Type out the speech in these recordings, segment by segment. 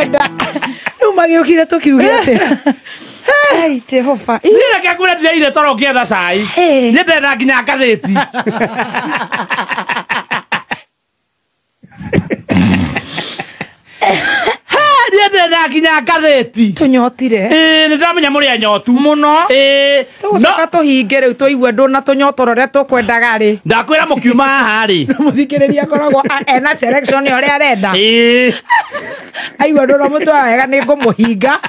Agenda rĩu magĩũkire tũkiuge atĩa? Ai, Jehova. Niĩ reke ngwĩre ndĩraire toro ngĩetha cai. Ĩĩ. Niĩ ndĩrenda nginya ngathĩti. Ha, niĩ ndĩrenda nginya ngathĩti. Tũnyotire. Ĩĩ, nĩ ndĩramenya mũrĩ anyotu. Mũno. Ĩĩ, Tũgũcoka no tũhinge rĩu tũigue ndũna tũnyotoro ũrĩa tũkwendaga rĩ. Ndakwĩra mũkiuma haha rĩ. Mũthikĩrĩria akoragwo ena selection ya ũrĩa arenda. Ĩĩ. Aigua ndũna mũtwara wega nĩ ngũmũhinga.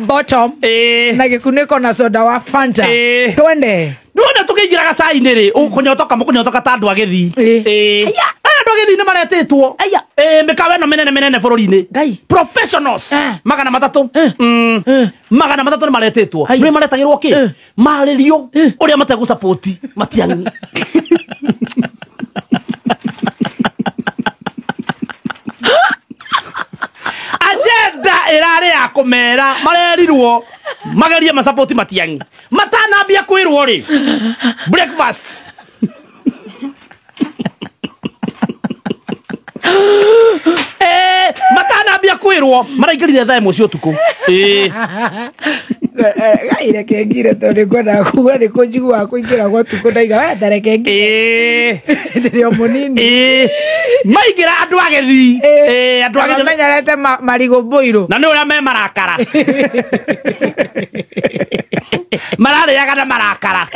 Bottom. Ĩĩ. Na gĩkunĩko na soda wa Fanta. Ĩĩ. Twende. Nĩwona tũkĩingĩra gacai-inĩ rĩ, ũkũnyotoka mũkũnyotoka ta andũ a Gĩthii. Ĩĩ. Ĩĩ. Aya. Aya andũ a Gĩthii nĩ maretĩtwo. Aya. Ĩĩ, mĩkawa ĩno mĩnene mĩnene bũrũri-inĩ. Ngai. Professionals. Eh. 300. 300 nĩ maretĩtwo. Aya. Nĩ maretagĩrwo kĩ? Eh. Marĩrio ũrĩa mategũsupport Matiang'i. Agenda ĩrarĩ ya kũmera marerirwo magerie masapoti Matiang'i matanambia kwĩrwo rĩ breakfast. Matanambia kwĩrwo maraingĩrire thaa 1 cia ũtukũ. Gai reke ngire tondũ nĩ ngwendaga kuga nĩ kũnjiguaga kũingĩra gwa ũtukũ ndaiga we ta reke ngire. Ndĩrĩ o mũnini. Maingĩra andũ a Gĩthii. Andũ a Gĩthii Mamenyerete marigũ mbũirũ. Na nĩ ũrĩa me marakara mararĩaga na marakara.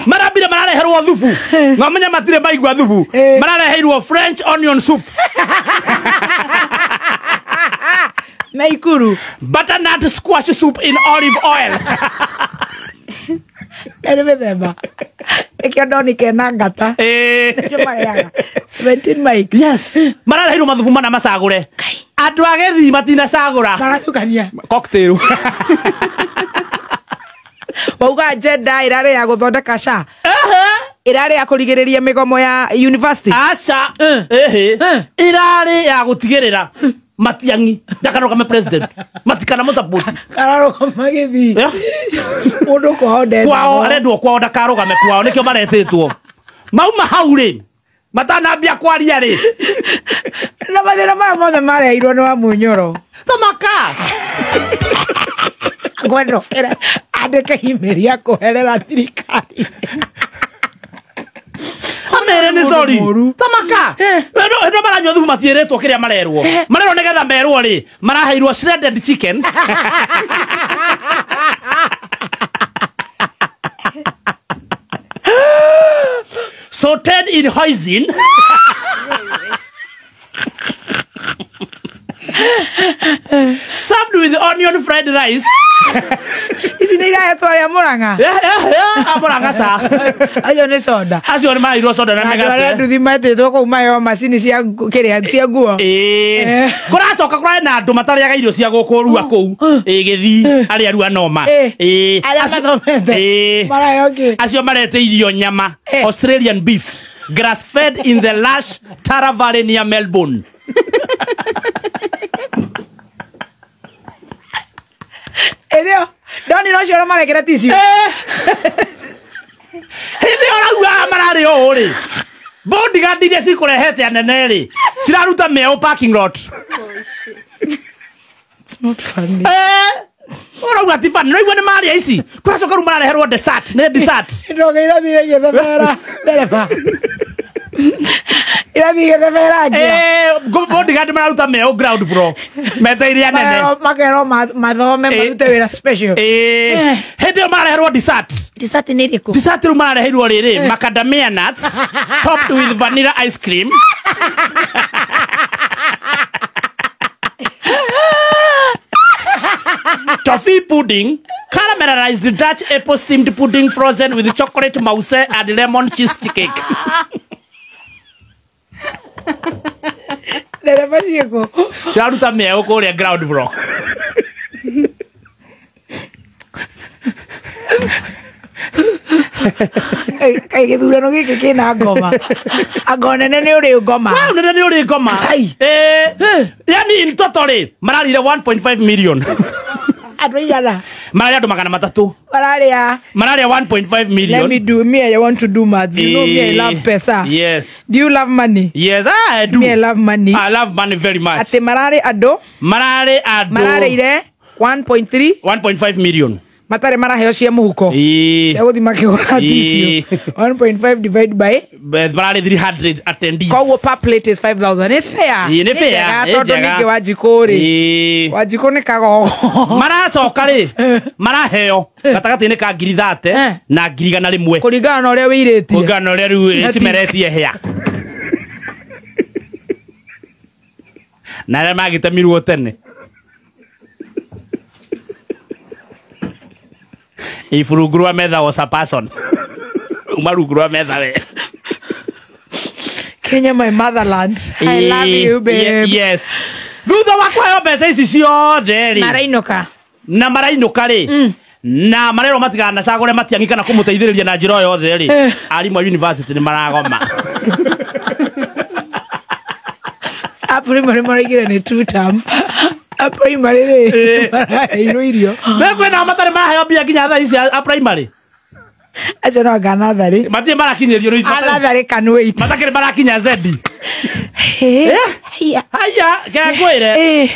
Marambire marareherwo thubu ngamenya matirĩ maigua thubu. Marareheirwo French onion soup. Naikuru. Butternut squash soup in olive oil. Nĩ mĩthemba. Nĩkĩo ndoni kena ngata. Nĩkĩo marĩaga. 17 Mike. Yes. Marareheirwo mathubu mana macagũre. Andũ a Gĩthii matinacagũra. Maratukania. Cocktail. Wauga agenda ĩrarĩ ya gũthondeka SHA. Ĩrarĩ ya kũrigĩrĩria mĩgomo ya university. Aca. Ĩhĩ. Ĩrarĩ ya gũtigĩrĩra Matiang'i ndakarũgame president matikana mũsupport. Kararũgama Gĩthii. Yeah. Mũndũ kwao ndendagwo. Kwao arendwo kwao ndakarũgame kwao nĩkĩo maretĩtwo. Mauma hau rĩ matanambia kwaria rĩ. Na mathĩna maya mothe mareheirwo nĩ wa Munyoro. Thamaka. Ngwenda ũkĩre andĩke email ya kũherera thirikari. Amere nĩ sorry. Mũndũ mũru. Thamaka. Ĩno maranyua thubu matiĩrĩtwo kĩrĩa marerwo. Marerwo nĩgetha merwo rĩ maraheirwo shredded chicken. Sauteed in hoisin. Served with onion fried rice. Ici nĩ irahetwo arĩa Mũrang'a. A Mũrang'a ca. Acio nĩ soda. Acio nĩ maraheirwo soda na Andũ arĩa mĩgate. nduthi metĩtwo kũu maheo macini cia kĩrĩa cia nguo. Ĩĩ. Kũracoka kũrarĩ na andũ matarĩaga irio cia gũkũ rua kũu. Ĩĩ, Gĩthii arĩa rua noma. Ĩĩ. Arĩa mathomete. Ĩĩ. Maraheo kĩ? Acio marete irio nyama. Australian beef. Grass fed in the lush Tara Valley near Melbourne. Ĩrĩo, ndoni no cio marekĩra tissue. Hĩndĩ ĩyo ũrauga mararĩ ũũ rĩ. Bodyguard iria cikũrehete anene rĩ, ciraruta mĩeũ parking lot. It's not funny. Ũrauga ti funny, ũraigua nĩ marĩa ici. Kũracoka rĩu marareherwo dessert, nĩ dessert. Ndoga irathiĩ igĩthebera ndereba. Irathiĩ igĩthebera ngia. Bodyguard mararuta mĩeũ ground floor. Meteire anene. Makerwo mathome marute wĩra special. Hĩndĩ ĩyo marareherwo dessert. Dessert nĩ ĩrĩkũ? Dessert rĩu marareheirwo rĩrĩ, macadamia nuts topped with vanilla ice cream. Toffee pudding, caramelized Dutch apple steamed pudding frozen with chocolate mousse and lemon cheesecake. Ndereba ciĩkũ? Ciraruta mĩeũ kũrĩa ground floor. Kaĩ gĩthurano gĩkĩ kĩna ngoma. Anga nene nĩ ũrĩ ngoma. Wow, nene nĩ ũrĩ ngoma. Ai. Yani in total rĩ, mararire 1.5 million. Andũ aigana? Mararĩ andũ 300. Mararĩa. Mararĩa 1.5 million. Let me do me, I want to do maths. You know me, I love pesa. Yes. Do you love money? Yes, I do. Me, I love money. I love money very much. Atĩ mararĩ andũ? Mararĩ andũ. Mararĩire 1.3 1.5 million. Matarĩ maraheo cia mũhuko. Cia gũthiĩ makĩgũra icio. 1.5 divide by mararĩ 300 attendees. Koguo per plate is 5,000. It's fair. Nĩ fair. Tondũ ningĩ Wanjikũ rĩ. Wanjikũ nĩ kagogo. Maracoka rĩ, maraheo gatagatĩ-inĩ ka 30,000 na 101,000. Kũringana na ũrĩa wĩirĩtie. Kũringana na ũrĩa rĩu cimeretie hĩa. Na arĩa magĩtemirwo tene. If rungu rwa metha was a person. Uma rungu rwa metha we. Kenya, my motherland. I love you, babe. Yes. Thutha wa kũheo mbeca ici ciothe rĩ. Marainũka. Na marainũka rĩ. Na marerwo matiganacagũre Matiang'i kana kũmũteithĩrĩria na njĩra o yothe rĩ. Arimũ a university nĩ maragoma. A primary maraigire nĩ two term. A primary rĩ maraheirwo irio. Nĩ kwĩna matarĩ maraheo mbia nginya thaa ici a primary. Acio no anga natharĩ. Matirĩ marakinyĩrio rĩu. Natharĩ can wait. Matakĩrĩ marakinya zendi. Haya. Haya, ngwĩre.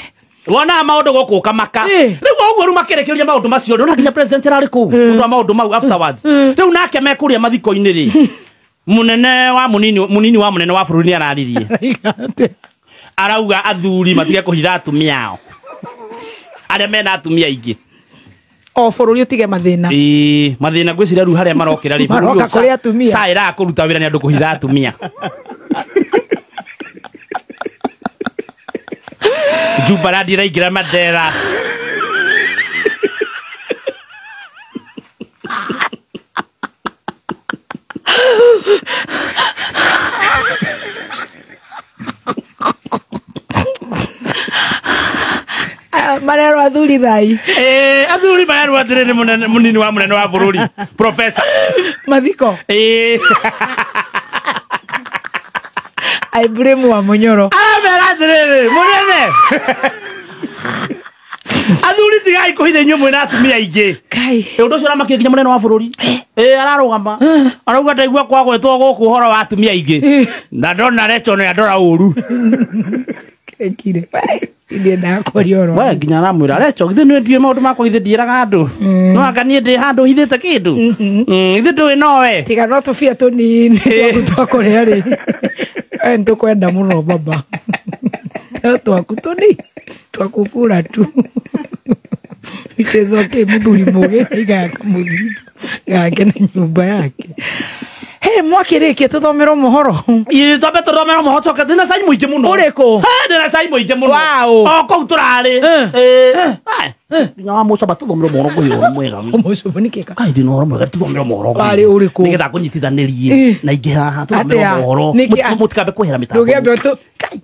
Wonaga maũndũ gũkũ ũkamaka. Rĩu ũguo rĩu makĩrĩkĩrĩria maũndũ macio rĩ, ona nginya president ararĩ kũu ũndũ wa maũndũ mau afterwards. Rĩu nake mekũrĩa mathiko-inĩ rĩ. Mũnene wa mũnini wa mũnene wa bũrũri nĩ araririe. Arauga athuri matige kũhitha atumia ao. Arĩa mena atumia aingĩ. O bũrũri ũtige mathĩna. Ĩĩ, mathĩna ngwĩciria rĩu harĩa marokĩra rĩ. Maroka kũrĩ atumia. Saa ĩraga kũruta wĩra nĩ andũ kũhitha atumia. Jubaland ĩraingĩra Mandera. Marerwo athuri thai. Athuri marerwo atĩrĩrĩ mũnini wa mũnene wa bũrũri. Professor. Mathiko. I blame wa Munyoro. Aramera atĩrĩrĩ, mũnene. Athuri tigai kũhitha inyuĩ mwĩna atumia aingĩ. Kai. Ũndũ ũcio ũramakia nginya mũnene wa bũrũri. Ararũgama. Arauga ndaigua kwagwetwo gũkũ ũhoro wa atumia aingĩ. Na ndona Rachel nĩ andora ũru. Kekire. Ithiĩ ndakũria oro. We nginya aramwĩra Rachel githĩ nĩ ndiũĩ maũndũ makwa githĩ ndiĩraga andũ. No anga niĩ ndĩ handũ hithĩte kĩndũ. Githĩ ndũĩ nowe. Tiga no tũbia tũnini twaku twa kũrĩa rĩ. We nĩtũkwenda mũno baba. No twaku tũnini twakũkũra tu. Which is okay, mũthuri mũgĩ aigaga kamũthuri gake na nyũmba yake. Hey, mwakĩrĩkia tũthomerwo mohoro. Ĩ twambe tũthomerwo mohoro coke ndĩna cai mũingĩ mũno. Ũrĩkũ? Ndĩna cai mũingĩ mũno. Wow. O kũu tũrarĩ. Nginya wa mũcoba tũthomerwo mohoro kwĩ ũhoro mwega. Mũcoba nĩ kĩka? Kai ndĩna ũhoro mwega tũthomerwo mohoro. Warĩ ũrĩkũ? Nĩgetha ngũnyitithanĩrie na ingĩ haha tũthomerwo mohoro. Mũtikambe kwehera mĩtambo. Ndũngĩambe tũ Kai.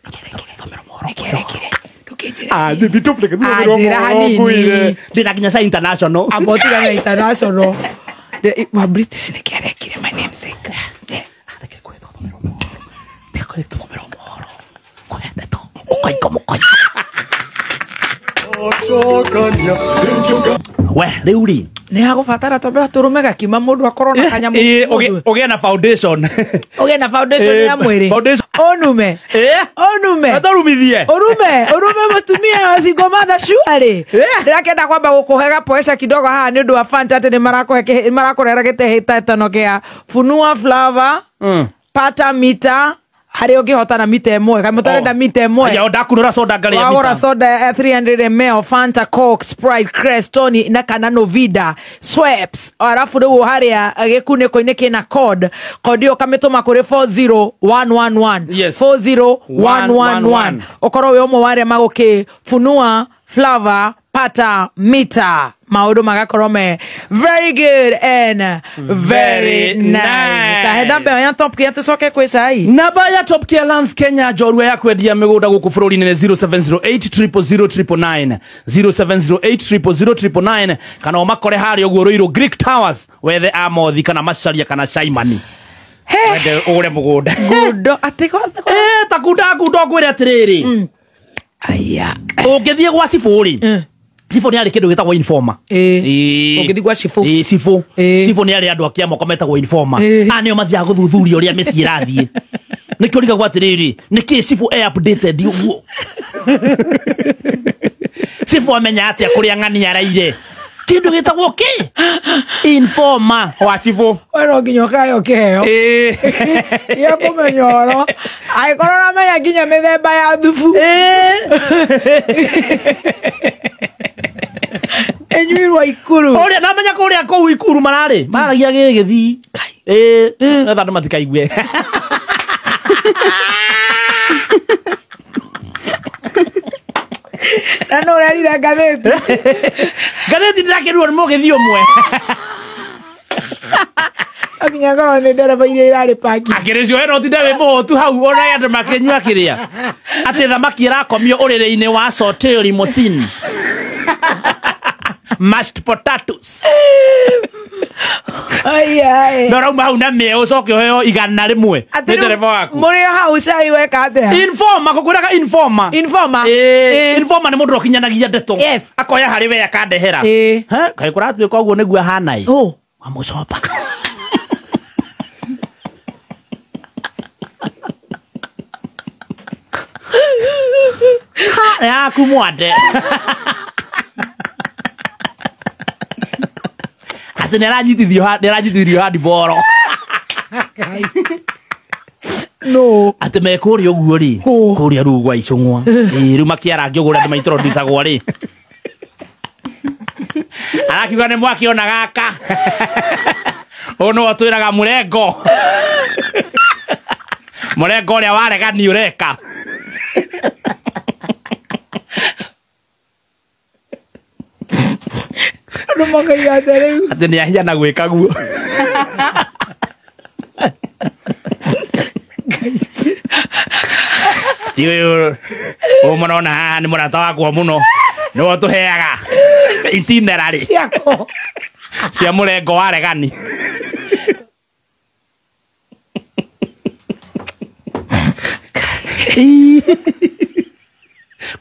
Tũthomerwo mohoro. Njĩra hanini. Ndĩna nginya cai international. Amba ũtigane international. Wa British nĩ kĩarekire my namesake. Reke kwĩ tũthomerwo mohoro. Tiga kwĩ tũthomerwo mohoro. Kwende to. Mũkoiko mũkoiko. We rĩu rĩ. Nĩ hagũbatara twambe tũrũme gakima mũndũ akorwo na kanyamũ. Ũgĩe na foundation. Ũgĩe na foundation ya mwĩrĩ. Ũnume. Ũnume. Ũtũrumithie. Ũrume, ũrume mũtumia wa single mother surely. Ndĩrakĩenda kwamba gũkũhe gapoeca kidogo haha nĩ ũndũ wa Fanta atĩ nĩ marakũhe marakũrehera gĩtehĩtano kĩa Funua Flava, Pata Mita, harĩa ũngĩhotana mita ĩmwe kana mũtarenda mita ĩmwe. Ya ndakunũra soda ngarĩa mita. Wagũra soda ya 300 ml Fanta, Coke, Sprite, Crest, Tony na kana Novida, Schweppes. Arafu rĩu harĩa gĩkunĩko-inĩ kĩna code. Code ĩyo ũkamĩtũma kũrĩ 40111. Yes. 40111. Ũkorwo wĩ ũmwe wa arĩa magũkĩfunua Flava Pata Mita. Maũndũ magakorwo me very good and very nice. Ta he namba ya Top Care tũcoke kwĩ cai. Namba ya Top Care Lands Kenya njorua ya kwendia mĩgũnda gũkũ bũrũri-inĩ nĩ 0708 000 999, 0708 000 999, kana ũmakore harĩa ũguo Ruiru Greek Towers wethe Amothi kana Macharia kana Shaimani. Wende ũgũre mũgũnda. Ngundo atĩ Ta kunda ngundo ngwĩre atĩrĩrĩ. Aya. Ũngĩthiĩ gwa cibũ rĩ. Cibũ nĩ arĩ kĩndũ gĩtagwo informer. Ĩĩ. Ũngĩthiĩ gwa cibũ. Ĩĩ, cibũ. Ĩĩ. Cibũ nĩ arĩ andũ a kĩama metagwo informer. Ĩĩ. Aya nĩo mathiaga gũthuthuria ũrĩa mĩciĩ ĩrathiĩ. Nĩkĩo ũrigagwo atĩrĩrĩ, nĩkĩĩ cibũ e updated ũguo? Cibũ amenya atĩa kũrĩa ng'ania araire? Kĩndũ gĩtagwo kĩ? Informer wa cibũ. We no nginya ũkayo kĩheo. Ĩĩ. Gĩa kũmenya ũhoro. Angĩkorwo ũramenya nginya mĩthemba ya thubu. Ĩnyuirwo Ikuru. Ũrĩa namenya kũrĩa kũu Ikuru mararĩ mararagia gĩgĩthii. Ĩĩ, nĩgetha andũ matikaigue. Na nũ ũrerire ngathĩti? Ngathĩti ndĩrakĩrwo nĩ mũgĩthii ũmwe. No nginya ngorwo nĩ ndereba iria irarĩ parking. Akĩrĩ cio ĩno ũtinde wĩ mũhũtu hau ona andũ makĩnyua kĩrĩa. Atĩ thamaki ĩrakomio ũrĩrĩ-inĩ wa sauté limousine. Mashed potatoes. Ai, ai. Na ũrauma hau na mĩe ũcoke ũheo 100 Atĩ nĩ rĩu ndereba waku. Mũrĩ o hau cai weka atĩa? Informer, ngũkwĩraga informer. Informer. Ĩĩ, Ĩĩ. informer nĩ mũndũ ũrĩa ũkinyanagia ndeto. Yes. Akoya harĩ we akandehera. Ĩĩ. He, kaĩ kũratuĩka ũguo nĩguo ahana ĩ? Ũ. Wamũcoba. Ha, yaku mwande. Atĩ nĩaranyitithio nĩaranyitithirio handiboro. No. Atĩ me kũrĩa ũguo rĩ, Kũ? kũrĩa rĩu gwa Icũng'wa. Ĩĩ, rĩu makĩarangia ũguo ũrĩa andũ maintroducagwo rĩ. Arakiuga nĩ mwakĩona gaka. Ũyũ nĩwe ũtwĩraga mũrengo. Mũrengo ũrĩa waregani ũreka. Andũ makaiga atĩa rĩu? Atĩ nĩ ahiana gwĩka guo. Ti ũyũ ũyũ mũrona haha nĩ mũrata wakwa mũno. Nĩwe ũtũheaga itinerary Ciako. cia mũrengo wa regani.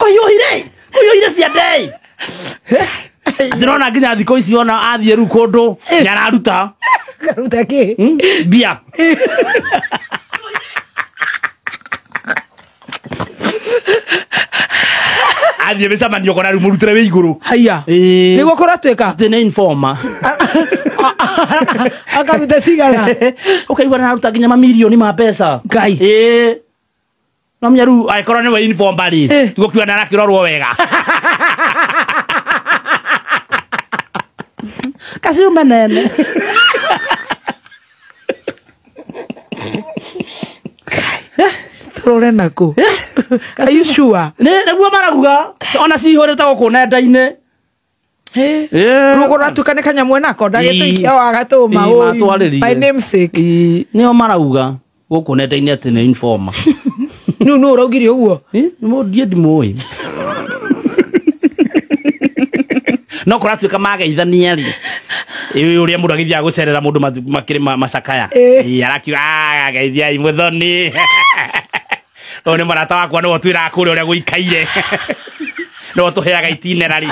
Kũhiũhire, kũhiũhire ciande. Ndĩrona nginya thikũ ici ona athiĩ rĩu kũndũ nĩ araruta Karuta kĩ? mbia. Athiĩ mĩcemanio kona rĩu mũrutĩre wĩ igũrũ. Haiya. Ĩĩ. Nĩguo kũratuĩka? Atĩ nĩ informer. Akaruta cigana? Ũkaigua nĩ araruta nginya mamirioni ma mbeca. Ngai. Ĩĩ. No menya rĩu angĩkorwo nĩwe informer rĩ, Ĩ. tiguo nĩ arakĩrorwo wega. Kaciume nene. Tũrore nakũ? Are you sure? Nĩ nĩguo marauga ona cihũrĩte gũkũ nenda-inĩ. Ĩ. Ĩ. Rĩu kũratuĩka nĩ kanyamũ nako ndagĩtũikia Ĩ. wagatũma Ĩ, ũyũ. matwarĩrie. My namesake. Ĩ, nĩo marauga gũkũ nenda-inĩ atĩ nĩ informer. Nũ nũ ũraugire ũguo? Ĩ, ndiĩ ndimũĩ. No kũratuĩka mageithania rĩ, ĩ, ũrĩa mũndũ agĩthiaga gũcerera mũndũ makĩrĩ macakaya. Ĩ. Ĩ, arakiuga, "Ah, geithiai mũthoni." Ũyũ nĩ mũrata wakwa nĩwe ũtwĩraga kũrĩa ũrĩa gũikaire. Nĩwe ũtũheaga itinerary.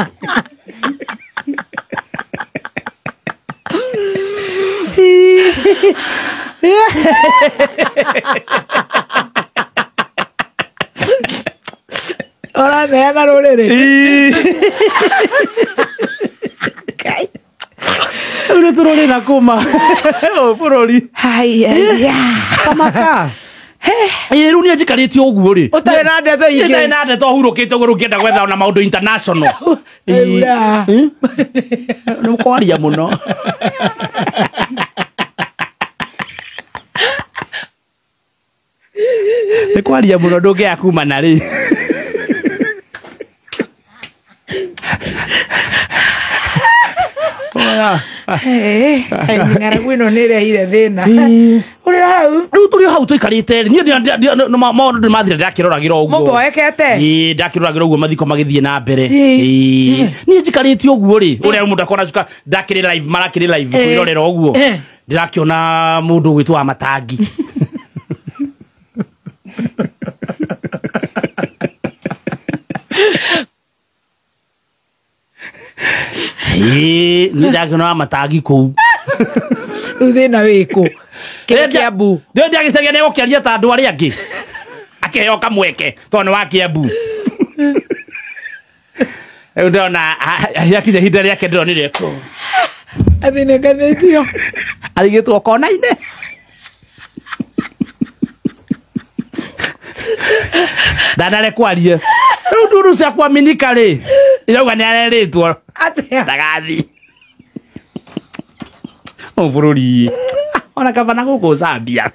Ũraneana rũrĩrĩ. Rĩu nĩ tũrũrĩ na kũma. Ũyũ bũrũri. Haiya. Kamaka. Ĩ, rĩu niĩ njikarĩte ũguo rĩ. Ũtarĩ na ndeto ingĩ. Itarĩ na ndeto hurũkĩte ũguo rĩu ngĩenda gwetha ona maũndũ international. Ĩura. Ĩ? Nĩ ũkwaria mũno. Nĩ kwaria mũno ndũngĩaga kuma na rĩ. Oya. Ĩ, ng'aragu ĩno nĩ ĩrehire thĩna. Ũrĩ hau? Rĩu tũrĩ o hau tũikarĩte rĩ, niĩ maũndũ nĩ mathire ndakĩroragĩra ũguo. Mũmboekete? Ĩĩ, ndakĩroragĩra ũguo mathiko magĩthiĩ na mbere. Ĩĩ. Ĩĩ. Niĩ njikarĩte ũguo rĩ, ũrĩa mũndũ akona cuka ndakĩrĩ live, marakĩrĩ live Ĩĩ. kwĩrorera ũguo. Ĩĩ. Ndĩrakĩona mũndũ ũgwĩtwo wa matangi. Ĩĩ, niĩ ndakĩona matangi kũu. Rĩu thĩna wĩkũ? Kĩrĩa Kiambu. Ndĩo ndiagĩcaria nĩ egũkĩaria ta andũ arĩa angĩ. Akĩheo kamweke tondũ nĩ wa Kiambu. Rĩu ndĩrona yakinya ihinda rĩake ndĩronire kũ. Athĩnĩkanĩtio. Arigĩtwo kona-inĩ. Ndanare kwarie. Rĩu nduru cia kuaminika rĩ, irauga nĩ arerĩtwo Atĩa? ndagathi. O bũrũri. Ona kaba na gũkũ Zambia.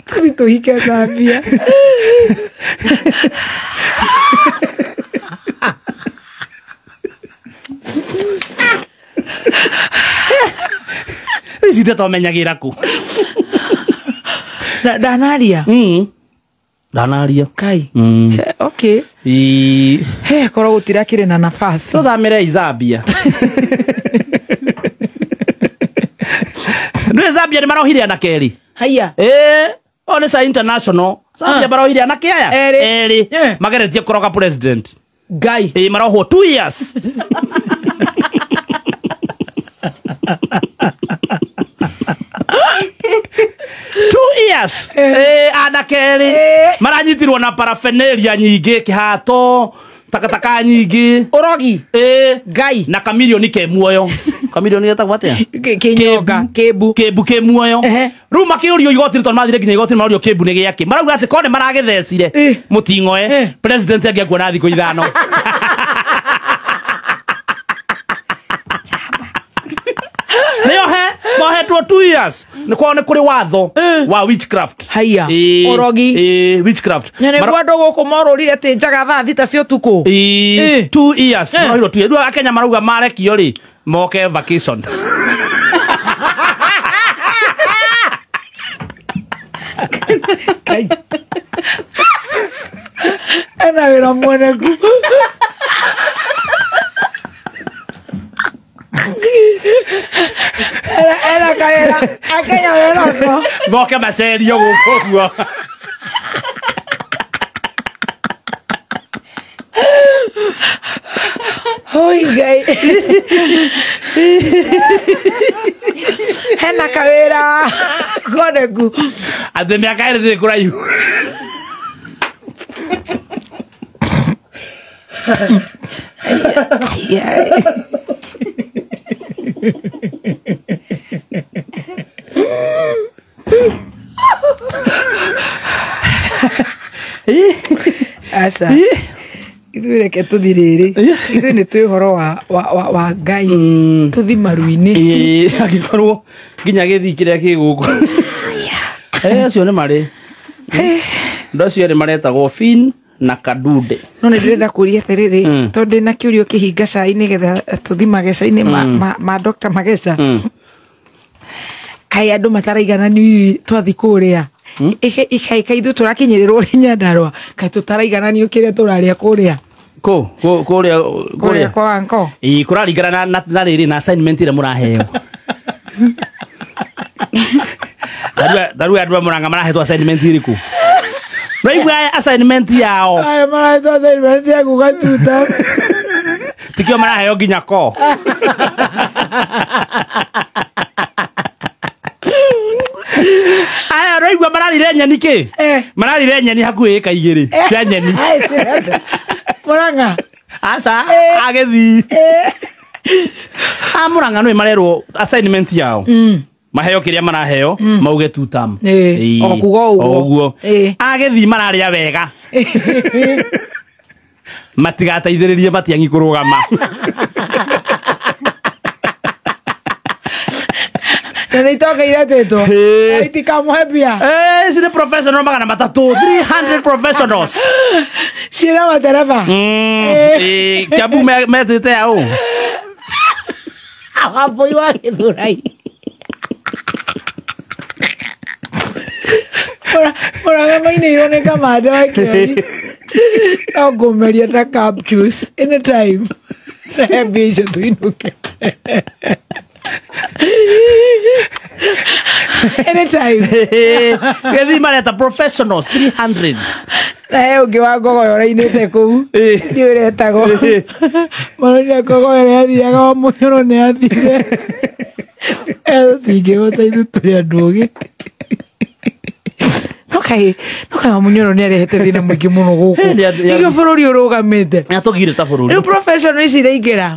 Tũthi tũhike Zambia. Ici ndeto menyagĩra kũ? Ndanaria. Ndanaria. Kai. Okay. He, korwo gũtirakĩrĩ na nafasi. Tũthamĩre Zambia. Nĩ Zambia nĩ marohire anake erĩ. Haiya. Ĩĩ, o nĩ sa international. Zambia marohire anake aya Erĩ. Erĩ. Mageretie kũroga president. Ngai. Ĩĩ, marohwo 2 years. Anake erĩ maranyitirwo na paraphernalia nyingĩ, kĩhato, takataka nyingĩ. Ũrogi. Ngai. Na kamirioni ke muoyo. Kamirioni getagwo atĩa? Kĩnyonga. Kĩmbu. Kĩmbu kĩ muoyo. Rĩu makĩũrio igoti tondũ mathire nginya igoti maũrio kĩmbu nĩ gĩakĩ. Marauga atĩ korwo nĩ maragĩthecire mũting'oe, president angĩakua na thikũ 5. Nĩohe mohetwo 2 years. Nĩ kwao nĩ kũrĩ watho wa witchcraft. Haiya. Ũrogi. Witchcraft. Na nĩguo andũ gũkũ morũrire atĩ njaga thaa 6 cia ũtukũ. 2 years. Marohirwo 2 years. Rĩu Akenya marauga marekio rĩ, moke vacation. Kai. Ena wĩra mwoneku. Era kawĩra Akenya wĩroko. Moke macerio gũkũ ũguo. Hoi Ngai. Hena kawĩra koneku. Atĩ mĩaka ĩrĩ ndĩrĩ kũraihu. Aca. Ithuĩ reke tũthi rĩrĩ. Ithuĩ nĩ twĩ ũhoro wa Ngai. Tũthi maru-inĩ. Angĩkorwo nginya gĩthii kĩrĩa kĩ gũkũ. Acio nĩ marĩ. Andũ acio erĩ maretagwo Finn na Kadude. No nĩ ndĩrenda kũria atĩrĩrĩ, tondũ ndĩna kĩũria ũkĩhinga cai nĩgetha tũthi mageca-inĩ ma Dr. Mageca. Kaĩ andũ mataraigananio twathi kũrĩa. Ikaĩ ithuĩ tũrakinyĩrĩrwo nĩ Nyandarũa. Kaĩ tũtaraigananio kĩrĩa tũrarĩa kũrĩa. Kũ? Kũrĩa kũrĩa kwa anko. Ĩĩ, kũraringana na rĩrĩ na assignment ĩrĩa mũraheo. Tarĩu andũ a Mũrang'a marahetwo assignment ĩrĩkũ? Raigua assignment yao. Aya marahetwo assignment ya kuga tuta. Tikio maraheo nginya ko. Aya raigua mararire nyeni kĩ? Mararire nyeni hakuhĩ ĩka 2 cia nyeni. Mũrang'a. Aca, agĩthii. A Mũrang'a nĩ marerwo assignment yao. Maheo kĩrĩa maraheo mauge two term. O kuga ũguo. Agĩthii mararĩa wega. Matigateithĩrĩrie Matiang'i kũrũgama. Na nĩ itonga iretĩtwo. Itikamũhe mbia. Ici nĩ professional 300. 300 professionals. Ciĩna matereba. Kiambu metĩte aũ? Wambũi wa Gĩthũrai. Mũrang'a mainĩirwo nĩ kamanda wa Kĩoi. No ngũmeria ta cup juice anytime. Rehe mbia icio tũinũke. Anytime. Gĩthii mareta professionals 300. Na he ũngĩ wa ngogoyo ũrainĩte kũu, ndiũ ĩretagwo maronire ngogoyo ĩrĩa yathiaga wa mũnyoro nĩ athire. Tũtingĩhota ithuĩ tũrĩ andũ ogĩ. No kaĩ no kaĩ wa mũnyoro nĩ arehete thĩna mũingĩ mũno gũkũ. Nĩkĩo bũrũri ũrũgamĩte. Nĩatũgirĩte bũrũri. Rĩu professional ici iraingĩra.